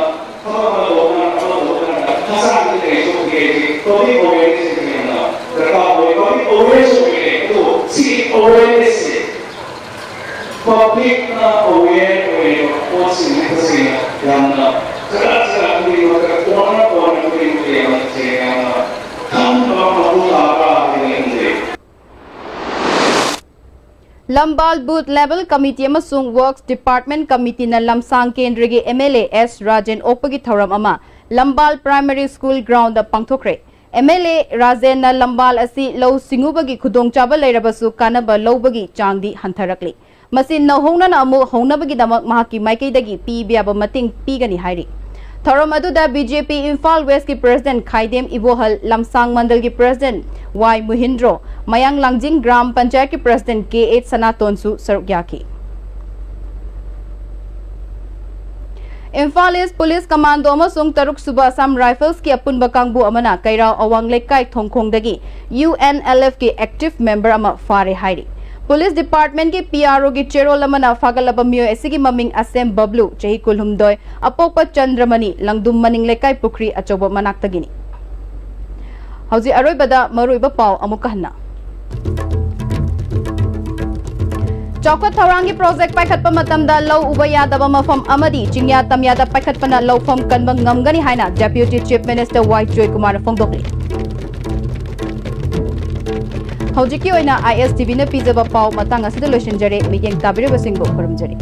ꯊꯕꯛ ꯑꯃ ꯇꯧꯕ ꯀꯥꯟꯗ, ꯊꯕꯛ ꯇꯧꯕ ꯀꯥꯟꯗ ꯍꯛꯆꯥꯡꯁꯦ ꯀꯩꯁꯨ ꯀꯩꯁꯨ ꯇꯧꯅꯤꯡ ꯇꯧꯅꯤꯡ ꯌꯥꯝꯅ ꯗꯔꯀꯥꯔ ꯑꯣꯏ, ꯄꯕ꯭ꯂꯤꯛ ꯑꯦꯋꯦꯌꯔꯁꯨ ꯑꯣꯏꯔꯦ꯫ ꯑꯗꯨ ꯁꯤꯒꯤ ꯑꯦꯋꯦꯌꯔꯅꯦꯁꯁꯦ ꯄꯕ꯭ꯂꯤꯛꯅ ꯑꯦꯋꯦꯌꯔ ꯑꯣꯏꯔꯤꯕ ꯄꯣꯠꯁꯤꯡ ꯍꯥꯏꯕꯁꯤꯅ ꯌꯥꯝꯅ ꯖꯒꯥ ꯖꯒꯥ ꯈꯨꯗꯤꯡꯃꯛꯇ, ꯀꯣꯔꯅꯔ ꯀꯣꯔꯅꯔ ꯈꯨꯗꯤꯡꯃꯛꯇ ꯌꯥꯝꯅ ꯌꯥꯝꯅ ꯈꯪꯕ ꯃꯊꯧ ꯇꯥꯕ꯭ꯔꯥ ꯍꯥꯏꯅ ꯈꯟꯖꯩ꯫ ꯂꯝꯕꯥꯜ Booth Level Committee ꯑꯃꯁꯨꯡ Works Department Committeeꯅ ꯂꯝꯁꯥꯡ ꯀꯦꯟꯗ꯭ꯔꯒꯤ M L A S Rajen ꯑꯣꯛꯄꯒꯤ ꯊꯧꯔꯝ ꯑꯃ ꯂꯝꯕꯥꯜ Primary School groundꯗ ꯄꯥꯡꯊꯣꯛꯈ꯭ꯔꯦ꯫ M L A ꯔꯥꯖꯦꯟꯅ ꯂꯝꯕꯥꯜ ꯑꯁꯤ ꯂꯧꯎ ꯁꯤꯡꯎꯕꯒꯤ ꯈꯨꯗꯣꯡꯆꯥꯕ ꯂꯩꯔꯕꯁꯨ ꯀꯥꯟꯅꯕ ꯂꯧꯕꯒꯤ ꯆꯥꯡꯗꯤ ꯍꯟꯊꯔꯛꯂꯤ꯫ ꯃꯁꯤ ꯅꯧꯍꯧꯅꯅ ꯑꯃꯨꯛ ꯍꯧꯅꯕꯒꯤꯗꯃꯛ ꯃꯍꯥꯛꯀꯤ ꯃꯥꯏꯀꯩꯗꯒꯤ ꯄꯤꯕ ꯌꯥꯕ ꯃꯇꯦꯡ ꯄꯤꯒꯅꯤ ꯍꯥꯏꯔꯤ꯫ ꯊꯧꯔꯝ ꯑꯗꯨꯗ B J P Imphal Westꯀꯤ President ꯈꯥꯏꯗꯦꯝ ꯏꯕꯣꯍꯜ, ꯂꯝꯁꯥꯡ ꯃꯟꯗꯜꯒꯤ President Y ꯃꯨꯍꯤꯟꯗ꯭ꯔꯣ, ꯃꯌꯥꯡ ꯂꯥꯡꯖꯤꯡ ꯒ꯭ꯔꯥꯝ ꯄꯟꯆꯥꯌꯠꯀꯤ President K H ꯁꯅꯥꯇꯣꯟꯁꯨ ꯁꯔꯨꯛ ꯌꯥꯈꯤ꯫ ꯏꯝꯐꯥꯜ East Police Commando ꯑꯃꯁꯨꯡ ꯇꯔꯨꯛ ꯁꯨꯕ Assam Riflesꯀꯤ ꯑꯄꯨꯟꯕ ꯀꯥꯡꯕꯨ ꯑꯃꯅ ꯀꯩꯔꯥꯎ ꯑꯋꯥꯡ ꯂꯩꯀꯥꯏ ꯊꯣꯡꯈꯣꯡꯗꯒꯤ U N L Fꯀꯤ active member ꯑꯃ ꯐꯥꯔꯦ ꯍꯥꯏꯔꯤ꯫ ꯄꯨꯂꯤꯁ ꯗꯤꯄꯥꯔꯠꯃꯦꯟꯒꯤ ꯄꯤ ꯑꯥꯔ ꯑꯣꯒꯤ ꯆꯦꯔꯣꯜ ꯑꯃꯅ ꯐꯥꯒꯠꯂꯕ ꯃꯤꯑꯣꯏ ꯑꯁꯤꯒꯤ ꯃꯃꯤꯡ ꯑꯁꯦꯝ ꯕꯕ꯭ꯂꯨ, ꯆꯍꯤ ꯀꯨꯟꯍꯨꯝꯗꯣꯏ, ꯑꯄꯣꯛꯄ ꯆꯟꯗ꯭ꯔꯃꯅꯤ, ꯂꯪꯗꯨꯝ ꯃꯅꯤꯡ ꯂꯩꯀꯥꯏ ꯄꯨꯈ꯭ꯔꯤ ꯑꯆꯧꯕ ꯃꯅꯥꯛꯇꯒꯤꯅꯤ꯫ ꯍꯧꯖꯤꯛ ꯑꯔꯣꯏꯕꯗ ꯃꯔꯨꯑꯣꯏꯕ ꯄꯥꯎ ꯑꯃꯨꯛꯀ ꯍꯟꯅ꯫ ꯆꯥꯎꯈꯠ ꯊꯧꯔꯥꯡꯒꯤ ꯄ꯭ꯔꯣꯖꯦꯛ ꯄꯥꯏꯈꯠꯄ ꯃꯇꯝꯗ ꯂꯧ ꯎꯕ ꯌꯥꯗꯕ ꯃꯐꯝ ꯑꯃꯗꯤ ꯆꯤꯡꯌꯥ ꯇꯝꯌꯥꯗ ꯄꯥꯏꯈꯠꯄꯅ ꯂꯧꯐꯝ ꯀꯟꯕ ꯉꯝꯒꯅꯤ ꯍꯥꯏꯅ Deputy Chief Minister ꯋꯥꯏ ꯖꯣꯏꯀꯨꯃꯥꯔꯅ ꯐꯣꯡꯗꯣꯛꯂꯤ꯫ ꯍꯧꯖꯤꯛꯀꯤ ꯑꯣꯏꯅ ꯑꯥꯏ ꯑꯦꯁ ꯇꯤ ꯚꯤꯅ ꯄꯤꯖꯕ ꯄꯥꯎ ꯃꯇꯥꯡ ꯑꯁꯤꯗ ꯂꯣꯏꯁꯤꯟꯖꯔꯦ꯫ ꯃꯤꯠꯌꯦꯡ ꯇꯥꯕꯤꯔꯤꯕꯁꯤꯡꯕꯨ ꯈꯨꯔꯨꯝꯖꯔꯤ꯫